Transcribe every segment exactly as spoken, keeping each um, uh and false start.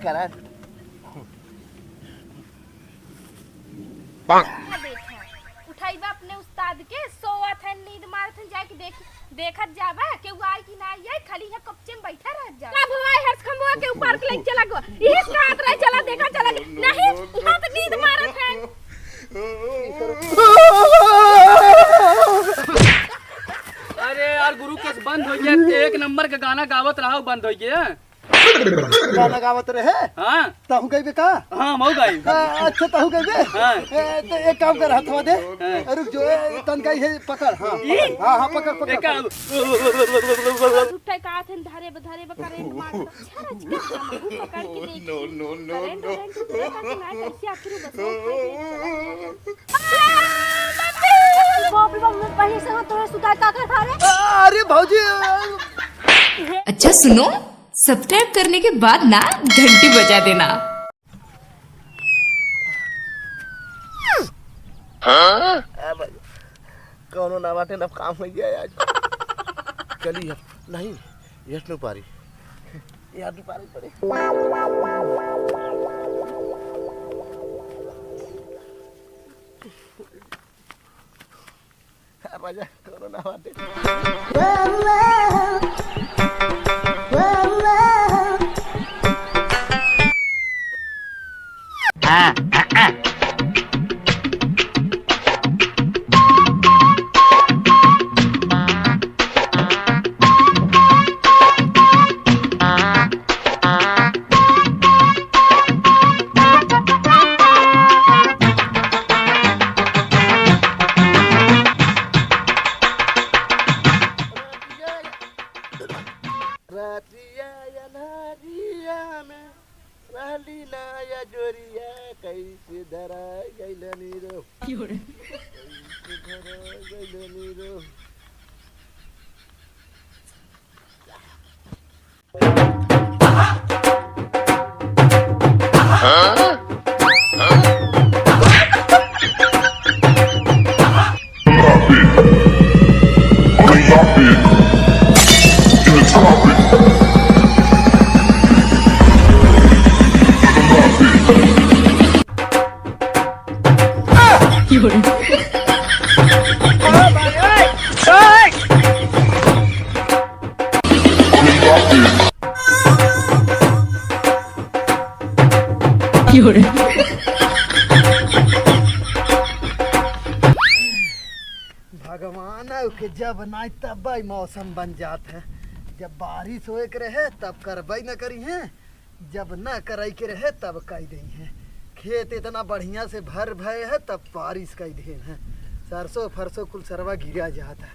करा। पाक। उठाइबा अपने उस्ताद के, सोवत है, नींद मारत है, जाके देख, देखत जाबा, केहू आई कि ना आई, खाली यहाँ कपचे में बैठा रह जा। का भवाई हर्ष खंभवा के ऊपर के लेके चला गो, इही से कहत रहे, चला देखा, चला दे-, नहीं, उहाँ तो नींद मारत है। अरे यार, गुरु कस बंद हो गया, एक नंबर का गाना गावत रहा, बंद हो गया। गाना गावत रहे? हाँ। तहु गइबे का? हाँ, हम गाइब। आ, अच्छा, तहु गइबे? हाँ। ए, तो एक काम कर, हथवा दे। हाँ। रुक जो, ए, तनका ही है, पकड़, हाँ, ई? पकड़। हाँ, हाँ, पकड़, पकड़, एक काम। पकड़। उठे का हाथ में धरे ब-, धरे ब-, करंट मार दो। अच्छा, अच्छा, हम पकड़ के देखी। No, no, no, करंट, no। करंट उठे का कि ना, कैसे आखिर बस वो खाई दे। बाप रे बाप, मैं पहले से हो, तोहे सुताए का कर, अरे भौजी। अच्छा सुनो, सब्सक्राइब करने के बाद ना घंटी बजा देना। हाँ? आ भाई, कौनो ना बाटे, ना काम हो गया आज। चली अब, नहीं, यस नु पारी, यार नु पारी पड़े। राजा, कौनो ना बाटे। रतिया अन्हरिया में रहली ना या जोरिया, कैसे धरा गइलनी रो। क्यों रे? कैसे धरा गइलनी रो। भगवान के जब नाई तब ही मौसम बन जात है। जब बारिश होए के रहे तब करबई न करी है, जब न करई के रहे तब कई दई है। खेत इतना बढ़िया से भर भए है तब बारिश कई दे है। सरसों फरसों कुल सरवा गिरा जात है।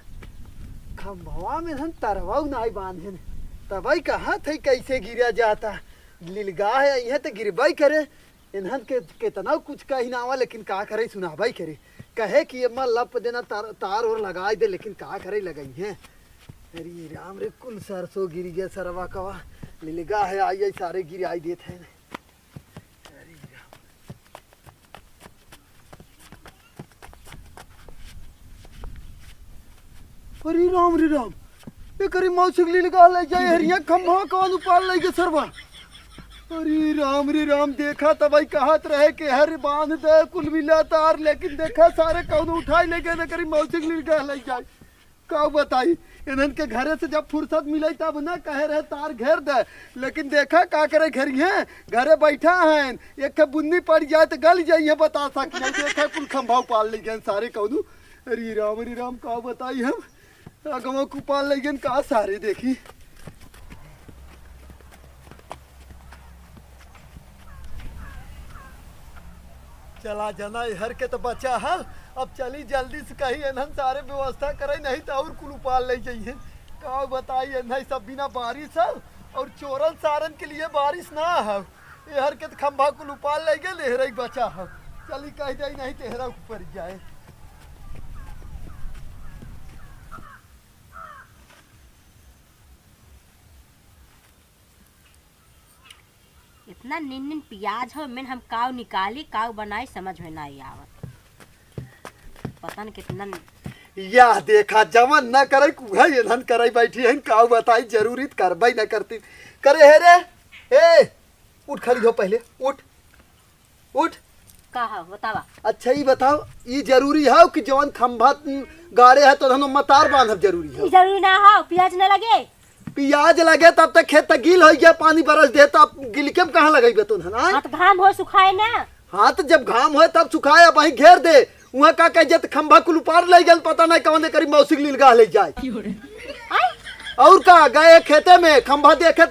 खम्भवा में हम तरवा नाई बांधे, तबई कहा थे कैसे गिरा जाता। लिलगाह है, इहे तो गिरबई करे। इन्हन के केतना कुछ कही ना आवा, लेकिन का करे, सुनाबई करे। कहे कि ये मल लप देना, तार, तार और लगाई दे, लेकिन का करे, लगई है। अरे राम रे, कुल सरसों गिर गया सरवा कवा। लिलगाह है, आई, आई, सारे गिराई देत है। अरे राम। अरे राम रे राम, एकरी मौसी के लिलगाह लइ जाए, हरिया खम्भा कौन उपार लइ गए सरवा। अरे राम रे राम, देखा तबई कहत रहे कि हर बांध दे कुल मिला तार, लेकिन देखा सारे कौन उठाई ले गए, एकरी मौसी के लिलगाह लइ जाए। का बताई, इन्हन के घरे से जब फुर्सत मिले तब ना कहे रहे तार घेर दे, लेकिन देखा का करे घेरी हैं, घरे बैठा हैं, एक ठे बुन्नी पड़ जाए तो गल जाई है बतासा कि नहीं। देखा कुल खम्भा उपार लइ गए सारे कौनू। अरे राम, अरे राम, का बताई हम, अगवा कुपार लइ गए का सारे देखी। चला जना, एहर के तो बचा है। अब चली जल्दी से कहीं एनहन सारे व्यवस्था करे, नहीं तो और कुल उपार लइ जइहे। का बताई, एनहन सब बिना बारिश है और चोरन सारन के लिए बारिश ना है। एहर के तो खम्भा कुल उपार लइ गए, एहरई बचा है। चली कह जाई, नहीं तो एहरा ऊपर जाए। इतना नीन नीन प्याज हो, मेन हम काव निकाली, काव बनाई, समझ में नाई आवत। पता न कितना न- या देखा, जवन न करे, कुहे एनहन करे बैठी हैं, काव बताई, जरूरी त करबई न करती। करे हे रे, ए, उठ, खड़ी हो पहिले, उठ, उठ। का है, बतावा। अच्छा, ई बताओ, ई जरूरी है कि जवन खंभा, उम, गाड़े है, तो धनो मतार बांधब जरूरी है? ई जरूरी ना हो, पियाज ना लगे। पियाज लगे तब तक खेत तक गील होइ गया, पानी बरस दे, तब गिलके में कहाँ लगइबे तो धन, आय? हाँ, तो घाम हो, सुखाए ना। हाँ, तो जब घाम होए तब सुखाए, अब वहीं घेर दे। उहाँ का कह जात, खंभा कुल उपार ले गए, पता नहीं कौन करी मौसी के लीलगाह ले जाए। आय? और का, गए खेते में, खंभा देखे,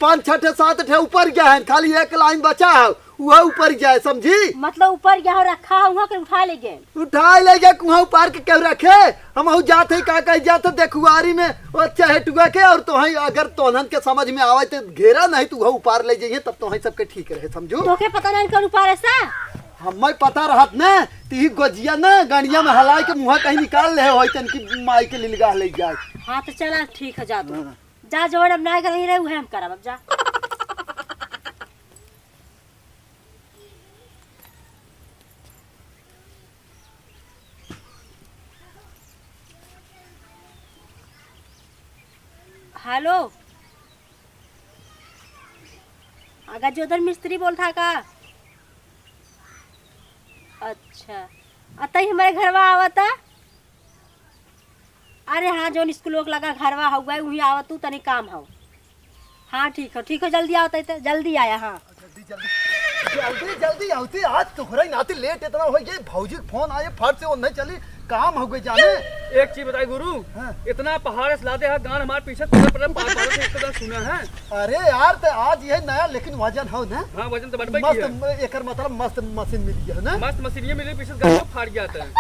पाँच छह ठे, सात ठे ऊपर गया है, खाली एक लाइन बचा है, वह ऊपर गया है, समझी? मतलब ऊपर गया हो, रखा है, वहाँ के उठा ले गए। उठा ले गए, कुहाँ ऊपर के क्यों रखे? हम हऊ जात है, का कह जात है, देखुआरी में, वो चहेटुआ के, और तोहई अगर तोहन के समझ में आवे तो घेरा, नहीं तो वह ऊपर ले जाइए, तब तोहई सबके ठीक रहे, समझू? तोके पता नहीं कौन ऊपर है सा? हमें पता रहत ना, ती गोजिया ना, गड़िया में हलाए के मुँह कहीं निकाल ले होई, तन की माई के लीलगाह ले जाए। हाँ, तो चला, ठीक है, जा तू। हाँ। जा, जवन अब ना करही रहे, उहे हम करब, अब जा। हेलो, हाँ, गजोधर मिस्त्री बोलत हा का? अच्छा, अतई हमरे घरवा आवता। अरे हाँ, जौन स्कूल के लगा घरवा हउआ, उहीं आवत तू, तनी काम हौ। हाँ, ठीक हो, ठीक हो, जल्दी आवत है, जल्दी आया, हाँ। जल्दी, जल्दी, जल्दी, जल्दी आवती, आज तोहरा ही नाती लेट इतना हो गए, भौजी के फोन आए, फट से वो नहीं चली, काम हो गए जाने। एक चीज बताई गुरु, हाँ। इतना पहाड़ से लादे है, गान हमारे पीछे पूरा, पूरा पार, पार से इसको गान सुना है। अरे यार, तो आज ये नया लेकिन वजन हो ना? हाँ, वजन तो बटबे मस्त, की है। म-, एकर मतलब मस्त मशीन मिल गया है ना? मस्त मशीन ये मिली, पीछे गाड़ी फाड़ गया था।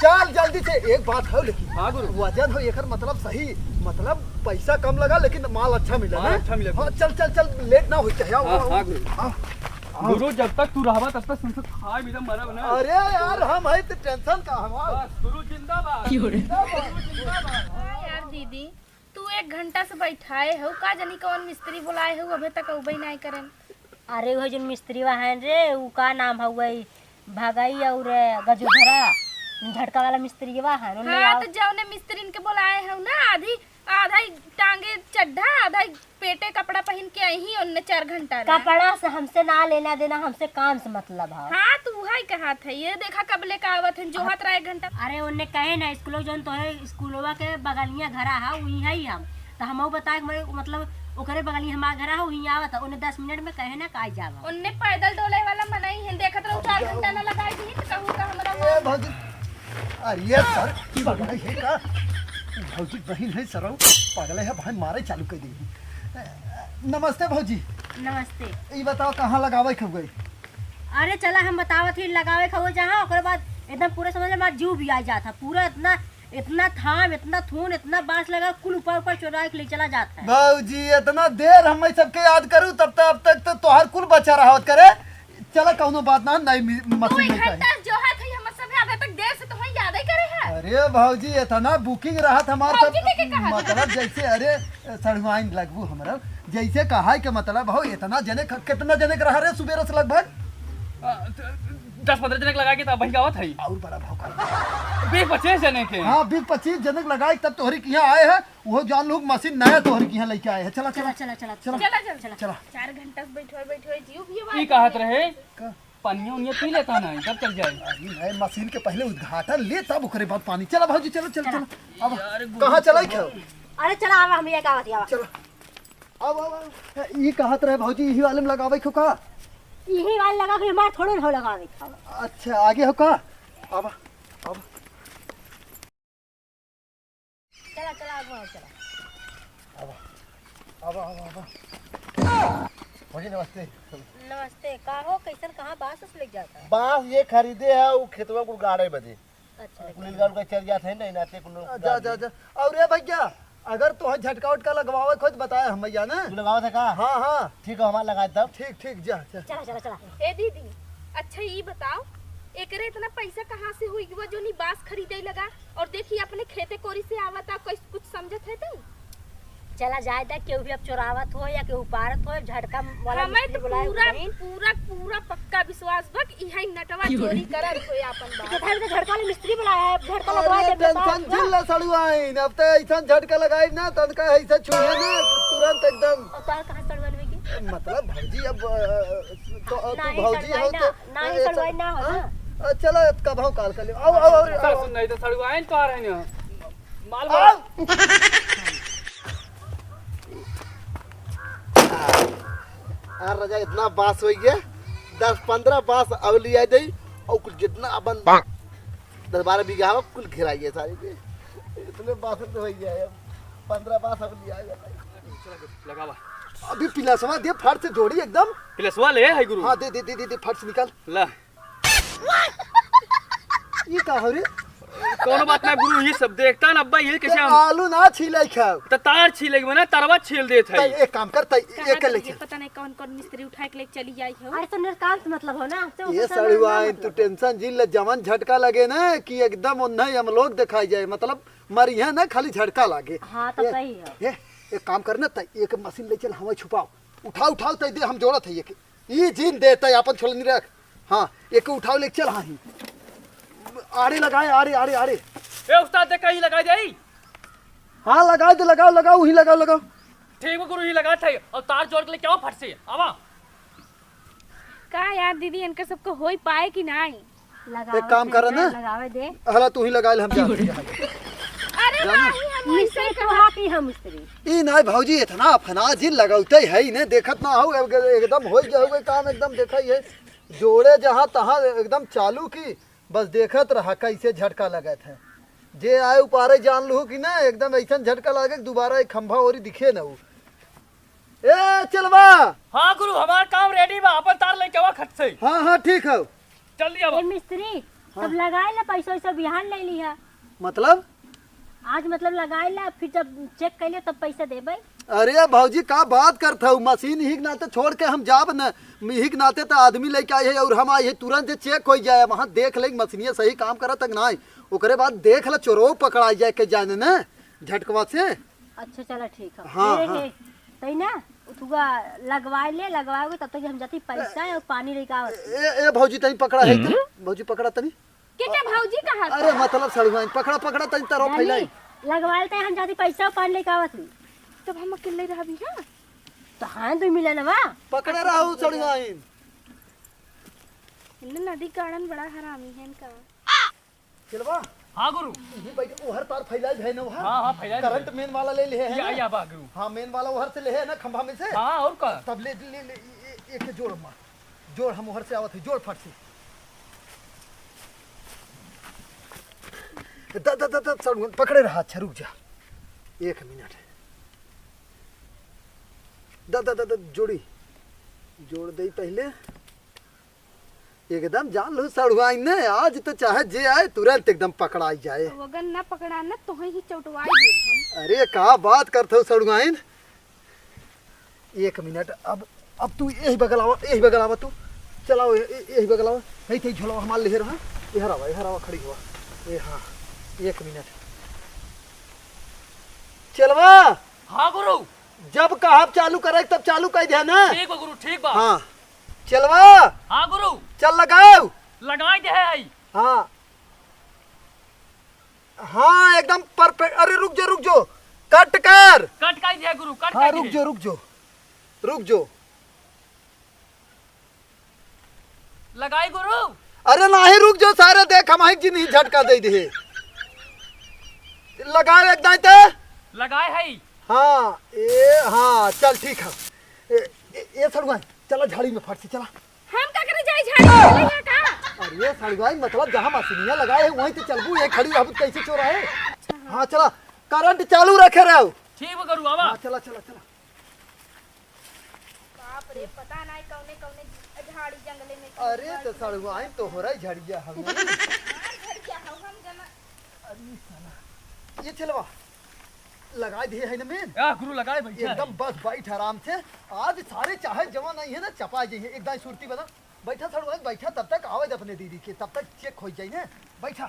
चल जल्दी से, एक बात हो लेकिन। हाँ गुरु। वजन हो एकर मतलब सही, मतलब पैसा कम लगा लेकिन माल अच्छा मिला माल ना? अच्छा मिला। हाँ, चल, चल, चल, लेट ना हो, चाहे आओ, हाँ, आओ, हाँ गुरु। आओ, आओ। गुरु, जब तक तू रहबा तब तक संसद खाए बिना मरब ना। अरे यार, हम है तो टेंशन का हमार। बस, गुरु जिंदाबाद। क्यों रे? जिंदाबाद, गुरु जिंदाबाद। हाँ यार दीदी, तू एक घंटा से बैठाए हो, का जानी कौन मिस्त्री बुलाए हो, अबे तक अउबे नाहीं करेन। अरे, उहे जौन मिस्त्रीवा हन रे, उ का नाम हउवे, भगई और गजोधरा, झटका वाला मिस्त्रीवा हन, उन्ने हाँ, आओ। तो जौने मिस्त्रीन के बोलाए हो ना, आधी, आधा ही टांगे चड्ढा, आधा ही पेटे कपड़ा पहिन के आई ही, उन्ने चार घंटा रहे। कपड़ा से हमसे ना लेना देना, हमसे काम से मतलब है। हाँ, तो उहे कहा था, ये देखा कब लेके आवत है, जोहत रहा एक घंटा। अरे, उन्ने कहे ना, स्कूलो जौन तोहे स्कूलवा के बगलिया घरा है, उहीं है हम। त हमहू बताए के मरे, मतलब, ओकरे बगल ही हमार घर है, उहीं आवत है। ओने दस मिनट में कहे ना का जावा। ओने पैदल डोले वाला मनई है, देखत रहू, चार घंटा ना लगाई दी, त कहू का हमरा ए, वहाँ भौजी, अरे ये सर, की बात है, ये का? भौजी बहिन है सरऊ, पागल है भाई, मारे चालू कर दी। नमस्ते भौजी। नमस्ते। ई बताओ कहाँ लगावे के हुए? अरे चला, हम बतावत ही, लगावे के हुए जहाँ, ओकरे बाद एकदम पूरा समझ ले, हमार जीव भी आ जात है, पूरा इतना इतना थाम, इतना थून, इतना बांस लगा, कुल ऊपर ऊपर चोरा के ले चला जात है। भौजी, इतना देर हम सबके याद करू, तब तक, अब तक तो तोहार कुल बचा रहत करे। चला, कौनो बात ना, नई मी-, तू मशीन एक लेके आई। घंटा जो है, थई हमर सब अबे तक देर से तो हम याद ही करे है। अरे भौजी, इतना booking रहत हमार भौजी सब, के, के कहा? मतलब जैसे, अरे, सड़ुआइन लगबू हमरा, जैसे कहा के मतलब हो, इतना जने क-, कितना जने के रहा रे सुबेरे से लगभग? आ, त-, दस पन्द्रह जने के लगा के तब वहीं आवत है। और बड़ा भाव कर। बीस पच्चीस जने के। हाँ, बीस पच्चीस जने के लगाए तब तोहरी के यहाँ आए हैं। वो जान लोग मशीन नया तोहरी के यहाँ लेके आए हैं। चला, चला, चला, चला, चला। चला, चला, चला। चला। चार घंटा से बैठो, बैठो, जीव भी ई कहत रहे, का? पनिया उनिया पी लेता ना, तब चल जाए। अरे नए मशीन के पहले उद्घाटन ले, तब ओकरे बाद पानी। चला भौजी, चला, चला, चला। चला। अब यार, कहाँ चला खाओ? अरे चला, आवा, हम ये का बतियावा। चला। अब, अब, अब, ई कहत रहे भौजी, यही वाले में लगावे को का? यही वाले लगा के हमारे थोड़े हो लगावे को। अच्छा, आगे हो का? अब, अब। चला, चला, आगे हो, चला। अब, अब, अब, अब। भौजी, नमस्ते। नमस्ते, का हो, कैसन, कहाँ बांस उस लेके जाता है? बांस ये खरीदे है, वो खेतवा को गाड़े बदे। अच्छा। कुल गाड़ के चल जात है, नहीं नाते कुल जा, जा, जा। और ए भैया, अगर तोहे झटका उटका लगवावे खोज बताए हम भैया ना। तू लगावत है का? हाँ, हाँ। ठीक है, हमार लगाए तब। ठीक, ठीक, जा, जा। चला, चला, चला। ए दीदी, अच्छा ई बताओ, एकरे इतना पैसा कहाँ से हुई कि वो जो नी बांस खरीदे लगा? और देखी अपने खेते कोरी से आवता, कोई कुछ समझत है तू? चला जाए दा, केहू भी अब चोरावत हो या केहू उपारत हो, झटका वाला हमें मिस्त्री तो बुलाए पूरा, बहिन। पूरा, पूरा पक्का विश्वास बा कि इहे नटवा चोरी करत होए आपन बात। तो भाई तो झटका वाला मिस्त्री बुलाया है, झटका लगवा अरे दे, बता। टेंशन झेल ला सड़ुआइन, अब तो ऐसा झटका लगाई ना, तनका ऐसा छुए ना, तुरंत एकदम। और तार कहाँ सड़ुआइन में की? मतलब भौजी अब, अ, तो, अ, तू नहीं, भौजी सड़ुआइन हो ना, तो, नहीं, अ, सड़ुआइन ना हो हाँ? ना। अ, चलो, अब कब हो काल कर लियो। आओ, आओ, आओ, सासु आओ। नहीं तो सड़ुआइन तो आ रहे हैं। माल आओ। माल। आ, राजा, इतना बांस होइ गया, दस पन्द्रह बांस अउर लिया दे, अउर कुल जितना अपन दस बारह बीघा हवा, कुल घेराइए सारे के। इतने बांस तो होइ गया है, पन्द्रह बांस अउर लिया जाता है। लगावा। अभी पिलसवा दे, फट से जोड़ी एकदम। पिलसवा ले है गुरु। हाँ, दे, दे, दे, दे, दे, फट से निकाल। ला। ये का हो रे? कौनो बात ना गुरु, ये सब देखता ना अब्बा, ये कैसे ते हम आलू ना छीले खाओ। त तार छीले के बना, तरवा छील देत है। त एक काम कर, त कहाँ एक ले के चल। पता नहीं कौन कौन मिस्त्री उठा के ले चली आई हो। अरे तो निरकाम से मतलब हो ना, तो ये ओकर सामान ना सड़ुआइन, तू मतलब। टेंशन जिन ले, जवन झटका लगे ना कि एकदम ओन्हे हम लोग दिखाई जाए, मतलब मरिहे ना, खाली झटका लागे। हाँ, तो ए, सही है। ए, एक काम कर ना, त एक मशीन ले चल, हवा छुपाओ, उठाओ, उठाओ, तै दे, हम जोड़त है ये के। ई जिन देता है, अपन छोलनी रख। हाँ, एक उठाओ, ले चल। हाँ, ही। आड़े लगाए, आड़े, आड़े, आड़े। ए उस्ताद, देख, कहीं लगा जाई। हाँ, लगा दे, लगाओ, लगाओ, वहीं लगाओ, लगाओ। ठीक बा गुरु, ही लगा था। और तार जोड़ के लेके आओ फट से, आवा। का यार दीदी, इनकर सबको होई पाए कि नाई? लगावे एक काम दे कर ना। लगावे दे। हला तू ही लगा ले, हम जाते हैं। अरे जाना। नहीं, हम मिस्त्री वैसे तो कहा आप ही हम मिस्त्री। ई नाई भौजी, इतना अफना जिन लगौते है, इन्हें देखत ना हो, एक-, एकदम हो गया होगा काम, एकदम देखा ही है। जोड़े जहाँ तहाँ एकदम चालू की, बस देखत रहा कैसे झटका लगत है। जे आए उपारे जान लू कि ना, एकदम ऐसन झटका लागे कि दोबारा एक खंभा ओरी दिखे ना हो। ए, चलवा। हाँ गुरु, हमार काम ready बा, अपन तार लेके आवा खट से। हाँ, हाँ, ठीक है। जल्दी आवा। ए मिस्त्री, हाँ। तब लगाए ला पैसा वैसा बिहान ले लिहा। मतलब? आज मतलब लगाए ला, फिर जब check कैले तब पैसा देबे। अरे भौजी, का बात करत हऊ? मशीन इही के नाते छोड़ के हम जाब न, इही के नाते त आदमी लेके आए है और हम आए है, तुरंत जे check होइ जाए, वहाँ देख ले मशीनिया सही काम करत है कि नाई, ओकरे बाद देख ले चोरो पकड़ाई जाए के जाने न झटकवा से। अच्छा, चला ठीक है। हाँ, हे, हाँ। हे, तई ना, उठुआ लगवाए ले, लगवाओगे तब तक हम जाती पैसा और पानी लेके आवत। ए, ए, भौजी, तई पकड़ा है तो। हम्म? भौजी, पकड़ा तनी। के, के भौजी कहा? अरे, मतलब, सड़ुआइन, पकड़ा, पकड़ा, तनी तरफ नानी, फैलाई। लगवाए ले तई हम जाती पैसा और पानी लेके आवत हूँ। तब हम अकेले रहबी, हाँ? तो हाँ, दो मिला ना बा। पकड़े रहू, सड़ुआइन। इन्हें नदी गाड़न बड़ा हरामी है इनका। चलवा। हाँ गुरु। इही बैठ, ओहर तार फैलाइल है ना ओहर? हाँ, हाँ, फैलाइल है। Current main वाला ले लिहे है या, ना? या बा गुरु। हाँ, main वाला ओहर से लिहे है ना खंभा में से? हाँ, और का? तब ले, ले, ले, ए-, ए-, एक जोड़ मार। जोड़, हम ओहर से आवत है, जोड़ फट से। द, द, द, द, सड़ुआइन, पकड़े रहा, अच्छा रुक जा। एक मिनट। द, द, द, द, जोड़ी। जोड़ दे पहले। एकदम जान लो सड़ुआइन ने, आज तो चाहे जे आए, तुरंत एकदम पकड़ाई जाए। अगर ना पकड़ा ना, तोहे ही चौटवाई देब हम। अरे, का बात करत हो सड़ुआइन? एक मिनट, अब, अब तू यही बगल आवा, यही बगल आवा तू। चलाओ, ए-, ए-, यही बगल आवा। है ते झोलवा हमार लेहे रहा। एहर आवा, एहर आवा, खड़ी हुआ। ए हाँ, एक मिनट। चलवा। हाँ गुरु। जब कहब चालू करे, तब चालू कर दे ना। ठीक बा गुरु, ठीक बा। हाँ। चलवा। हाँ गुरु। चल लगाओ। लगाई दे है। हाँ। हाँ, एकदम perfect। अरे रुक जो, रुक जो। Cut कर। Cut कर दिया गुरु, cut हाँ, कर रुक दिया। जो, रुक जो। रुक जो। लगाई गुरु। अरे नाही, रुक जो सारे, देख हम ही जिन ही झटका दे दे। लगाओ एक दाई ते। लगाए है। हाँ, ए, हाँ, चल ठीक है। ए, ए, ए सड़ुआइन, चला झाड़ी में फट से चला। हम का करे जाई झाड़ी में, चले यहाँ का? अरे सड़ुआइन, मतलब जहाँ मशीनिया लगाए है वहीं तो चलबू, एक खड़ी रहबू तो कैसे चोराए? अच्छा, हाँ। हाँ चला, करंट चालू रखे रहो। ठीक बा गुरु, आवा। हाँ चला चला चला। बाप रे, पता नहीं कौने कौने झाड़ी जंगले में अरे तो सड़ुआइन तो हो रही झड़िया हमें। हमार झड़िया हो, हम जना अरे साला, ये चलवा, लगाए दिए है ना main? आ, गुरु लगाए बैठा एकदम है। बस बैठ आराम से। आज सारे चाहे जवान नहीं है ना, चपा जाइए। एक दाई सुरती बना, बैठा सड़ुआइन, बैठा, तब तक आवे दे अपने दीदी के, तब तक check हो जाए ना, बैठा।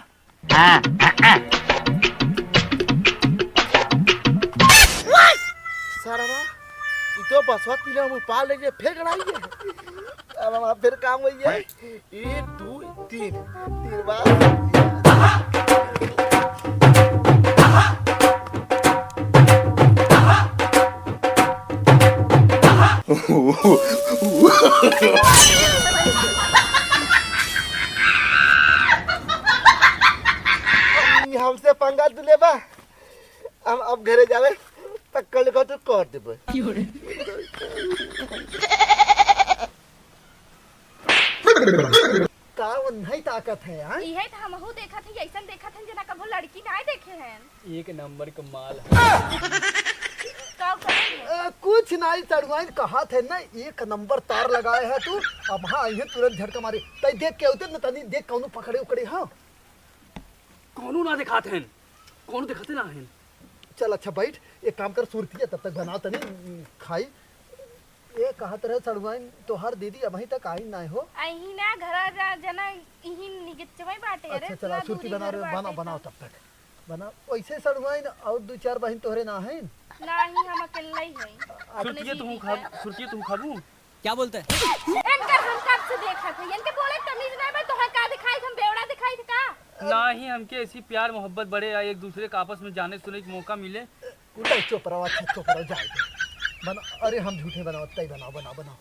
सरवा, ई तो बसवा तीन हम पाल लेके फिर गड़ाई है। अब हमारा फिर काम हो जाए। एक, दो, तीन, तीन बार। हमसे पंगा तू लेबा? हम अब घरे जावे, पकड़ लेकर तू काट देबे। का वो नहीं ताकत है, हाँ? इहे त हमहू देखत है, ऐसन देखत है जना कभो लड़की नाय देखे हैं। एक नंबर के माल है। का कहत है? अ, कुछ नाई, सड़ुआइन कहत है ना, एक नंबर तार लगाए है तू। अब हाँ, इहे तुरंत झटका मारे। तई देख के उतर न, तनी देख कौनो पकड़े उकड़े, हाँ? कौनो ना देखात हैं, कौनो देखते ना हैं। चल अच्छा बैठ, एक काम कर, सुरतिया तब तक बनाओ तनी, खाई। ए, कहत रहे सड़ुआइन, तोहार दीदी अबहीं तक आई नाय हो? अही ना, घरा जा, जना, इही निगचवई बाटे। अरे, अच्छा, चला, इतना सुरती दूरी बना घर रे, बाटे बनाओ, बनाओ तो। तब तक। बनाओ। वैसे सड़ुआइन और दू चार बहिन तोहरे ना हैं? नाही, हम अकेले ही हैं। अच्छा। अपने सुरतिया तू दीदी खा, का। सुरतिया तू खाबू? क्या बोलते हैं? इनकर हम कब से देखत है, इनके बोले तमीज नहीं बा, तोहर का दिखाई, हम बेवड़ा दिखाई थे का? नाही, हमके ऐसी प्यार मोहब्बत बढ़े या एक दूसरे का आपस में जाने सुने का मौका मिले। उठा, चुप रहो, अच्छा, चुप रहो, जाए दे। बना, अरे, हम झूठे बनाओ, तई बनाओ, बनाओ, बनाओ।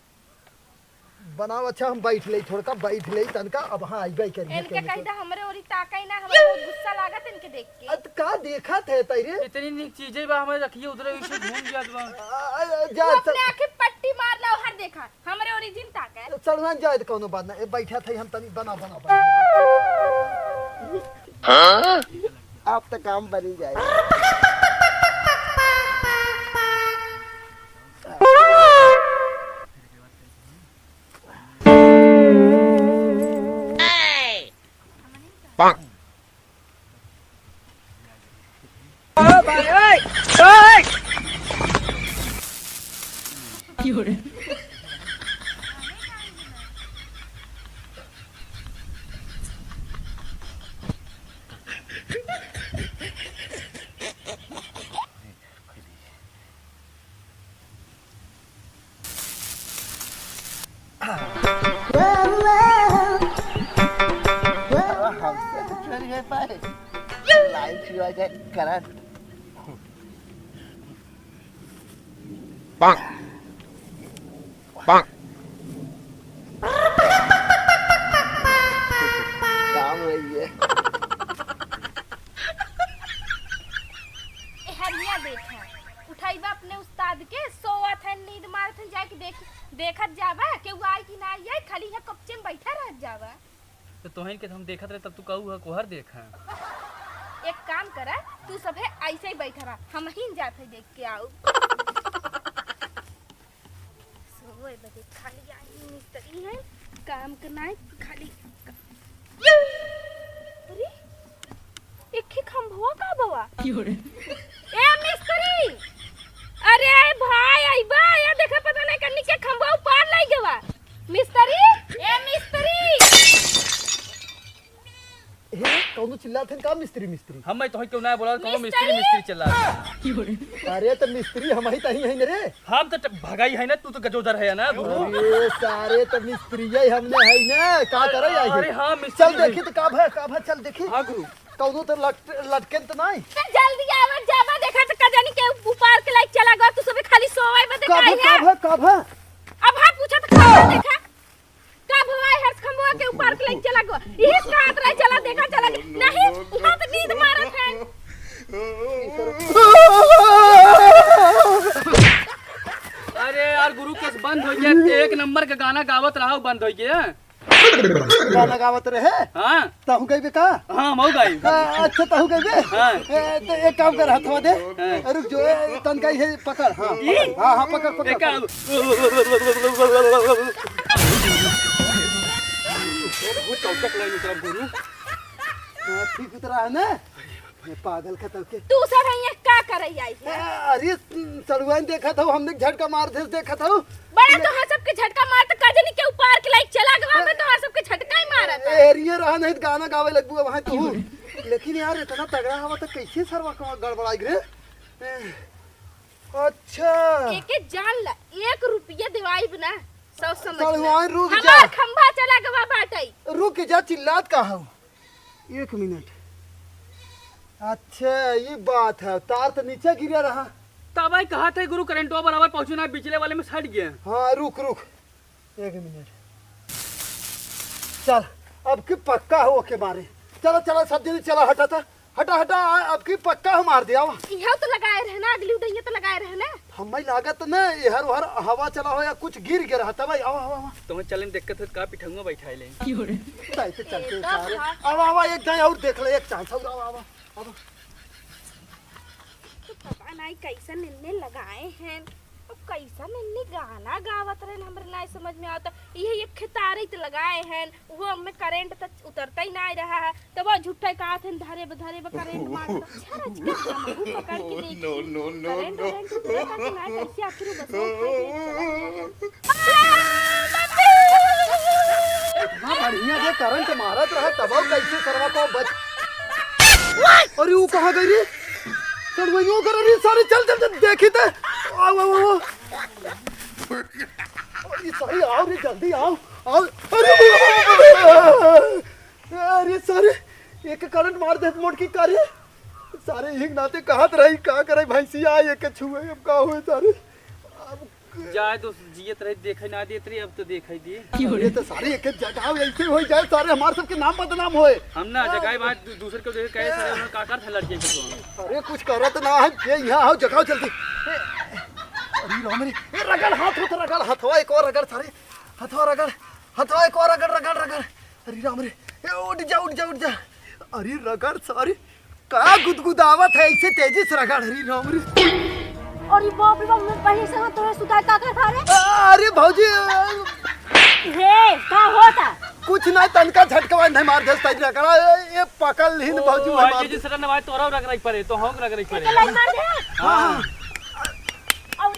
बनाओ, अच्छा, हम बैठ ले, थोड़का बैठ ले, तनका, अब हाँ, आइबे करिए, इनके कहीं कही तो। दा, हमरे ओरी ताकई ना, हमरा बहुत गुस्सा लागत इनके देख के। अत का देखत है, तई रे? इतनी नीक चीजें बा, हमारे रखिए, उधर इसे घूम जात बा। आ, आ, जा, तू अपने चल। आँखें पट्टी मार ला, हर देखा, हमरे ओरी जिन ताकत। सड़ुआइन जाए तो कौनो बात ना, ए, बैठा था हम तनी, बनाओ, बनाओ, बनाओ। हाँ? आप तो काम बनी जाए। हमसे तो चोरी हो पाए। लाइट छुआ जाए, करंट। काम हो गया। ए हरिया देखा, उठाइबा अपने उस्ताद के, सोवत है, नींद मारत है, जाके देख, देखत जाबा, केहू आई कि ना आई, खाली यहाँ कपचे में बैठा रहत जाबा। तो तोहन के हम देखत रहे, तब तू कहू ह कोहर देख है। एक काम करा, तू सभे ऐसे ही बैठा रहा, हम ही जात है देख के आऊ। सोए बदे खाली आई मिस्त्री है, काम के नाई खाली। अरे, एक ही खंभवा का बवा? ए मिस्त्री, अरे भाई, अइबा, ये देखे पता नहीं कन्नी के खंभवा उपार लाई गवा। मिस्त्री, ए मिस्त्री। हे, कौनो चिल्लात हन का मिस्त्री, मिस्त्री? हम मैं तो क्यों ना बोला, कौनो मिस्त्री, मिस्त्री। मिस्त्री चिल्ला। अरे तो मिस्त्री हम ही तही हैं रे। हम तो ट-, भगाई है ना, तू तो गजोधर है ना, गुरु। अरे सारे तो मिस्त्री ही हमने है ना, का करे आई है? अरे हाँ, मिस्त्री चल है। देखी तो का भा, का भा, चल देखी। हाँ गुरु। कौनो तो लट-, लटकेन तो नहीं। तो जल्दी आवा, जावा, देखा तो का जानी के उपार के लाइक चला गवा, तू सबे खाली सोवाई बदे का भा, काहे का है? भा, का भा? अब हाँ पूछा तो का भा देखा? का भवा है हर्ष खंभवा के उपार के लाइक चला गवा? इहे कहत रहे चला देखा चला गवा। नहीं, यहाँ तो नींद मारत है। अरे यार गुरु, केस बंद हो गया, एक नंबर का गाना गावत रहा, बंद हो गया। गाना गावत रहे? हाँ। तहु गइबे का? हाँ, हम गाई। आ, अच्छा, तहु गइबे? हाँ। ए, तो एक काम कर, हथवा दे। हाँ। रुक जो, ए, तनका इहे पकड़, हाँ, ई? पकड़। हाँ, हाँ, पकड़, पकड़, एक पकड़। काम। बहुत चौचक लाइन उतरा गुरु। हाँ, ठीक उतरा है ना? ये पागल खतम के। तू सब यहाँ का करई आई है? ए, अरे, सड़ुआइन देखत हौ, हमने झटका मार देस देखत हौ। बड़ा तोहार सबके झटका मार त का जानी के उपार के लाइक चला गवा, मैं तोहार सबके झटका ही मारत है। एरिये रहा नहीं त गाना गावे लगबू अब हाँ तू। लेकिन यार इतना तगड़ा हवा त कैसे सरवा को गड़बड़ाई रे? ए, अच्छा। एके जान ला, एक रुपया देवाई बिना सब समझ ला। सड़ुआइन रुक जा। हमार खंभा चला गवा बाटई। रुक जा, चिल्लात का हौ? एक मिनट। अच्छा, ई बात है, तार त नीचे गिरा रहा, तब आई कहा थे गुरु, करंटवा बराबर पहुँचे ना, बिचले वाले में सट गए। हाँ, रुक, रुक, एक मिनट। चल, अब की पक्का हो के मारे। चला, चला, सब जने चला, हटा था। हटा, हटा, आ, अब की पक्का हो मार दे, आवा। इहाँ तो लगाए रहे ना, अगली उड़ैया तो लगाए रहे ना। हमें लागत न, एहर ओहर हवा चला हो या कुछ गिर गया रहा, तब आई, आवा, आवा, आवा। तुम्हें चले में दिक्कत हो, का पिठंगुआ बैठाए ले। ताई तो चलते ए, सारे। कहाँ? आवा, आवा, एक दाएं और देख ले, एक चांस और, आवा, आवा, आवा। तो पता नहीं कैसन इनने लगाए हैं, अब कैसन इनने गाना गावत रहन, हमरे नाई समझ में आवता। ये एक खेतारी त लगाए हैं, वो हमें करंट तक उतरता ही नहीं रहा है, तब वो झूठा कहत हैं, "धरे ब, धरे ब, करंट मार दो।" अच्छा, रच के हम हूँ पकड़ के देखी। No, no, no, करंट, no। करंट उतरता कि ना, कैसे आखिर वो बस वो खाई देत चला। इतना बढ़िया से करंट मारत रहा, तब कैसे सरवा को बच। अरे, वो कहाँ गई रे? सड़ुआइयो कर, अरे, सारे चल, चल, चल, देखी ते। आओ, आओ, आओ। अरे, सारे आओ रे, जल्दी आओ, आओ। अरे, अरे, सारे, एक करंट मार दे मोटकी का रे। सारे, एक नाते कहत रही, का करे भैंसिया, एक छुए, अब का हुए सारे। अब जाए तो जियत रही, देखे ना देत रही, अब तो देखे दिए। अरे तो सारे एक एक जगह ऐसे हो जाए, सारे हमारे सबके नाम बदनाम होए। हम ना जगह बात दू-, दूसर के देखे कहे, सारे उन्होंने का कर था लड़के को। अरे कुछ करत ना है, ये यहाँ आओ, जगाओ जल्दी। ए, अरे राम रे, ए रगड़ हाथ होत, रगड़ हथवा, एक और रगड़ सारे, हथवा रगड़, हथवा एक और रगड़, रगड़, रगड़। अरे राम रे, ए उठ जा, उठ जा, उठ जा। अरे रगड़ सारे, का गुदगुदावत है ऐसे तेजी से रगड़, अरे राम रे। अरे बाप रे बाप, मैं पहले से हाँ तोरे सुताए का कर था रे? अरे भौजी, हे, का होता? कुछ नहीं, तनका झटकवा नहीं मार देस, तैरी रगड़ा, ए, ए, पकड़ लिहिन भौजी, ओ, मैं मार ये दे। जिस तरह नवाज तोरा रगड़ाई पड़े, तो हम रगड़ाई पड़े। एक लाइन मार दे। हाँ। और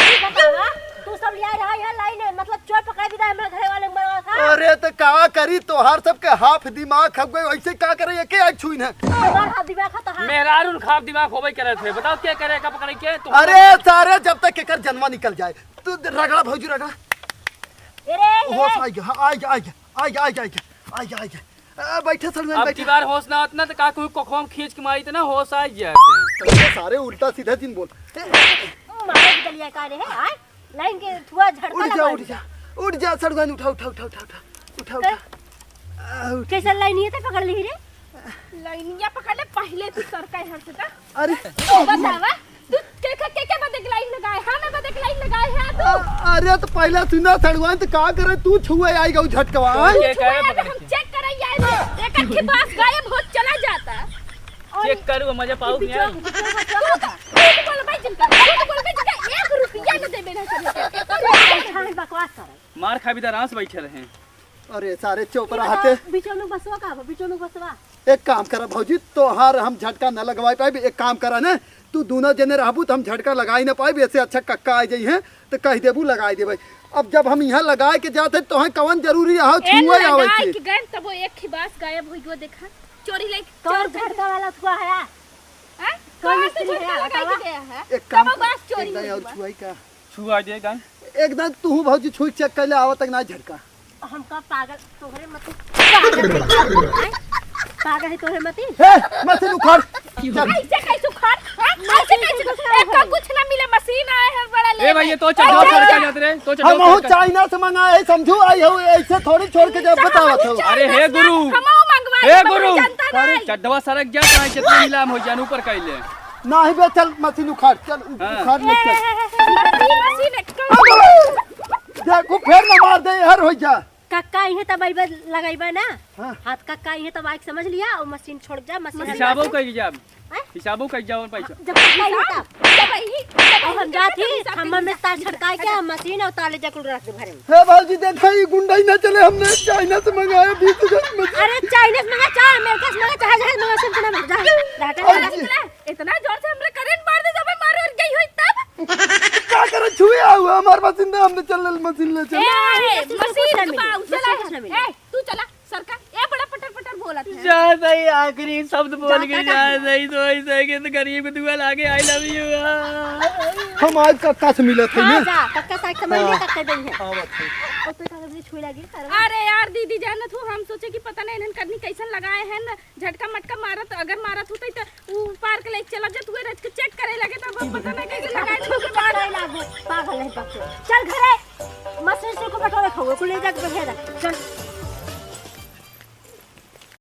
ई बतावा, तू सब लिया रहा है लाइन, मतलब चोर पकड़ा भी था हमरा घरे वाले मरवा था। अरे तो का करी, तोहार सबके हाफ दिमाग खप गए, वैसे का करे, एके आज छुई ना। तोहार हाफ दिमाग है तोहार। मेहरारू हाफ दिमाग होबे करे थे, बताओ क्या करे का पकड़े के तू? अरे सारे जब तक एकर जनवा निकल जाए, तू रगड़ा भौजी रगड़ा। ए रे, होश ए। आ गया, हाँ, आ गया, आ गया, आ गया, आ गया, आ गया, आ गया, आ गया। आ, बैठे सड़ुआइन, अब बैठे। दीवार होश ना होत ना तो का कोई कोखवा में खींच के मारी तो ना होश आ जाते। तो ये सारे उल्टा सीधा जिन बोल। ए, मारे के दलिया का रे है, आय? लाइन के थुआ झड़का उठ ना जा, मार उठ दे। जा, उठ जा, सड़ुआइन, उठा, उठा, उठा, उठा, उठा, उठा, उठा। आ, उठ। कैसे लाइन ये तो पकड़ ली रे? लाइनिया पकड़ ले, पहले तू सरका है हमसे तो। अरे। बतावा, तू के, के, के, के बदे के लाइन लगाए? हाँ, मैं बदे के लाइन लगाए है तू। अ-, अरे तो पहले सुना सड़ुआइन, तो का करे, तू छुए आई गऊ झटकवा, आय? तू के छुए करे आए, पकड़ हम के? चेक करे आए थे। एक आखी बास गायब हो चला जाता। और चेक करू, मजा पाऊ कि बिचवा, नहीं? बिचवा, बिचवा। तू, तू बोल भाई जिनका, तू बोल भाई जिनका, एक रुपया न देबे ना करे। बकवास करे। मार खा भी दरास बैठे रहे। अरे सारे चोपरा हटे। बिचौलू बसवा का बा? बिचौलू बसवा। एक काम करा भौजी, तोहार हम झटका न लगवाई पाइब। एक काम करा न, तू दूनो जने रहबू त हम झटका लगाई न पाइब। ऐसे अच्छा कक्का आ जाई हैं त कह देबू लगाई देबै। अब जब हम यहाँ लगाए के जाते तोहे कवन जरूरी है ए, छुए आवे लगाए के? के गए तब वो एक ही बास गायब हुई गो देखा। चोरी ले तोर चोर झटका वाला थुआ है। हैं? कौन कहाँ से मिस्त्री झटका है, लगा बतावा? के गया है? एक काम तब वो कर, बास चोरी एक दाई हुई और बा। छुआई का? छुआ दे गन। एकदम तू भौजी छुई चेक कर ले, आवत तक ना झटका। हमका पागल तोहरे मती पागल है, हैं? पागल है तोहरे मती। हे, मशीन उखाड़। चल। ऐसे कैसे उखाड़? हैं? ऐसे कैसे उखाड़? एक का कुछ ना मिला, मशीन आए हैं बड़ा ले। ए भाई, ये तो चड्ढा उखाड़ के जात रे, तो चड्ढा हम उखाड़ के। चाइना से मंगाए, समझू, आई हो, ऐसे थोड़ी छोड़ के जब बतावत हो। अरे हे गुरु। हम मंगवाए, हे गुरु। जनता अरे नहीं। चड्ढवा सरक जा, चाहे जितने नीलाम हो जान ऊपर कैले। नाही बे, चल मशीन उखाड़, चल उ-, हाँ। उखाड़ ले, चल। ए, ए, ए, ए, मशीन, मशीन, एक देखो, फेर न मार दे, हर हो जा। कक्का इहे तब अइबे लगइबे ना। हाँ। हाथ कक्का इहे तब आइके समझ लिया, और मशीन छोड़ जा, मशीन हम हिसाबो जाते। कइके जाब। हैं? हिसाबो कइके जाब पैसा। जब कक्का इहे तब। जब ही, जब और हम ही, जात जब ही, ही, हम में तार छटकाए के, हम मशीन और ताले जकुल रख दे घरे में। हे भौजी, देखा, ये गुंडा ही ना चले, हमने चाइना से मंगाया बीस हजार मशीन। अरे, चाइना से मंगा, चाहे अमेरिका से मंगा, चाहे जहाज मंगा, सब इतना मंगा, जा, जा, जा, और जा। जी। इतना जोर से हमरे करंट मार दे, सबे मार और गई होई तब। का करे छुए आऊ, हमार मशीन दे, हमने चल ले मशीन ले चल। ए, मशीन कुछ ना मशीन मिले, बा, मशीन चला। कुछ ना मिले। ए, तू चला, सरका, ए, बड़ा पटर पटर बोलत है। जा सही, आखिरी शब्द बोल जाता गई, जा कहाँ? सही, तो ऐसे के तो गरीब के दुआ लागे, I love you। हम आज कक्का से मिलत है हाँ, ना? जा, कक्का साथ समझ ले, हाँ। कक्का दई है। हाँ, बात है। और तो कहा, छुए लागी सरवा। अरे यार दीदी, जानत हो, हम सोचे कि पता नहीं इन्हन करनी कैसन लगाए हैं न, झटका मटका मारत, अगर मारत होते तो ऊ पार्क ले चला जात हुए रच के चेक करे लगे, तो अब पता नहीं कैसे लगाए थे। छू के पकड़े लागो, पागल है बच्चों। चल घरे, मशीन से को बटोरे खाओ, को ले जाके बैठे रह। चल।